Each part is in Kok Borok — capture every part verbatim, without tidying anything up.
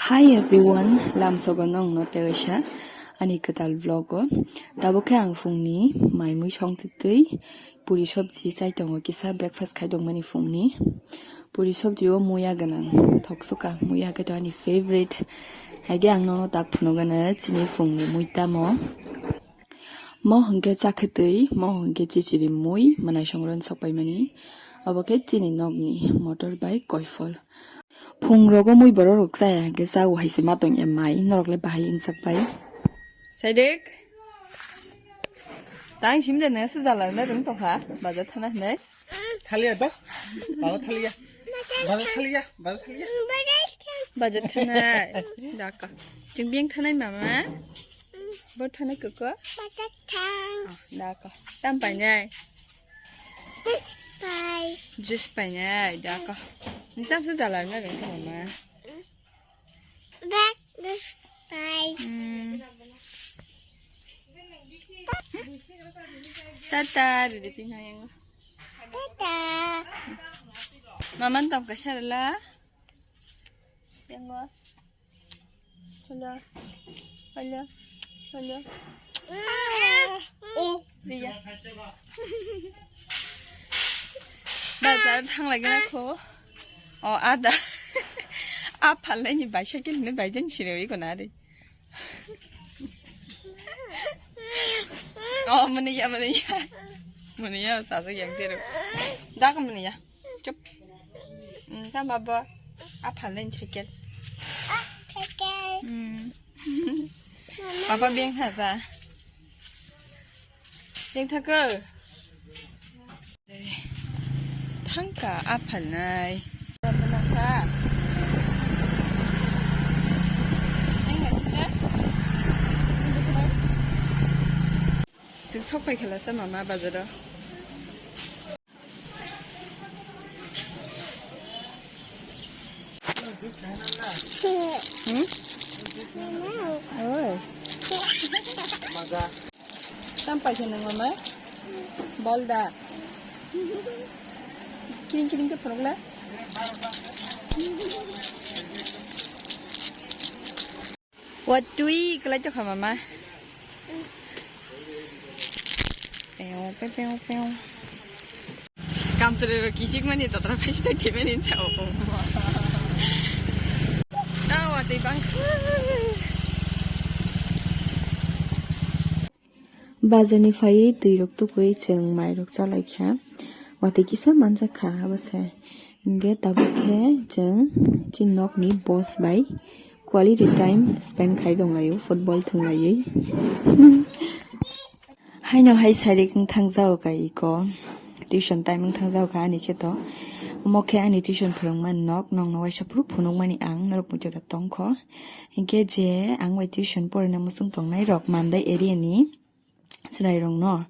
Hi everyone, lamsogo nongno tewaisa ani kwtal vlog o. Tabuk khe ang phungni mai mui song twtwi puri sobji chai tongo, kisa breakfast khai tongmani phungni. Puri sobji o muya gwnang, thoksuka muya khe to ani favorite. Haikhe ang nono tak phunugano chini phungni mui tamo. Mo hwnkhe chakhwtwi, mo hwnkhe chichiri mui, mwnai songron sokpaimani. Obo khe chini nokni motor bai koifol. Phungrogo mui borok rok chaya hwnkhe chao hai se ma tong ya mai, norok le bahai wngchak bai. Saidik. Tang sim de nang se jala na rung tokha, bazar thana hinai. Thaliya to? Baba thaliya. Bazar thaliya, bazar thaliya. Bazar thanai. Daka. Chwng beng thanai mama. Bo thanai koko. Bazar thang. Ah, daka. Tam painai. Juice pai. Juice painai, daka. Tam se jala na rung tokha ma. Bag this time. Hmm. Tata, didi pinang yang. Tata. Maman tam kasar la. Yang go. Hello. Hello. Hello. Ah. Oh, dia. Bazar thang lagi na ko. Oh, ada. Apal ni bicycle ni bai jen sini wi ko na ri. Oh, mani ya, mani ya. Mani ya, sa sa yang teru. Dak mani ya. Chup. Hmm, tam baba. Apal ni cycle. Ah, cycle. Hmm. Papa beng ha sa. Yang thaka. Thangka aphalnai. Chwng sok pai khala sa mama bazaro. Hmm? Oi. Tam paisa nang mama? Bol da. Kiring kiring ke phunukla. Watwi kwlai tokha mama. Pew, pew, pew, pew. Kamchwlwi rok kichik mani totra phai stai thai mani chao. Ta watwi bang. Bazar ni phaiwi twi rok tukui chwng mai rok chalai kha. Watwi kisa manjak kha abo se. Hingke tabuk khe chwng chini nokni boss bai quality time spend khai tonglaio, football thwnglaiwi. Haino hai sairik wng thangjago ka iko, tuition time wng thangjago ka ani khe to. Omo khe ani tuition phwrwngmani nok, nokno waisa phuru phunukmani ang norok muitu da tongkho. Hingke je ang bai tuition porina muchung tongnai rok Mandai area ni, chwrairokno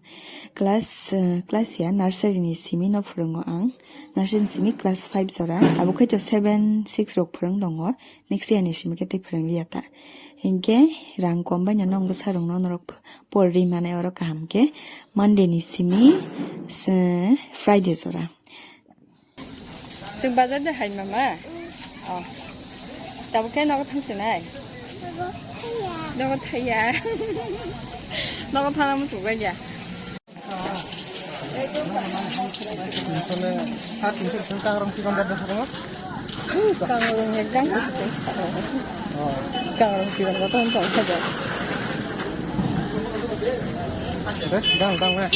class, eh, class ya nursery ni simi no phwrwngo ang. Nursery ni simi class five jora. Tabuk khe to seven, six rok phwrwng tongo. Next year ni simi khe tei phwrwng liya ta. Hinkhe rang kom bai no nong bwsa rok no norok por ri mane oro kaham khe Monday ni simi, eh, Friday jora. Chwng bazar de hai mama? Oh. Tabuk khe nogo thang sinai? Nogo thaya. Nogo thana muchung bai ya. Kangrong chikon da da. Kangrong ekdam. Kangrong chikon da da. Dang dang na.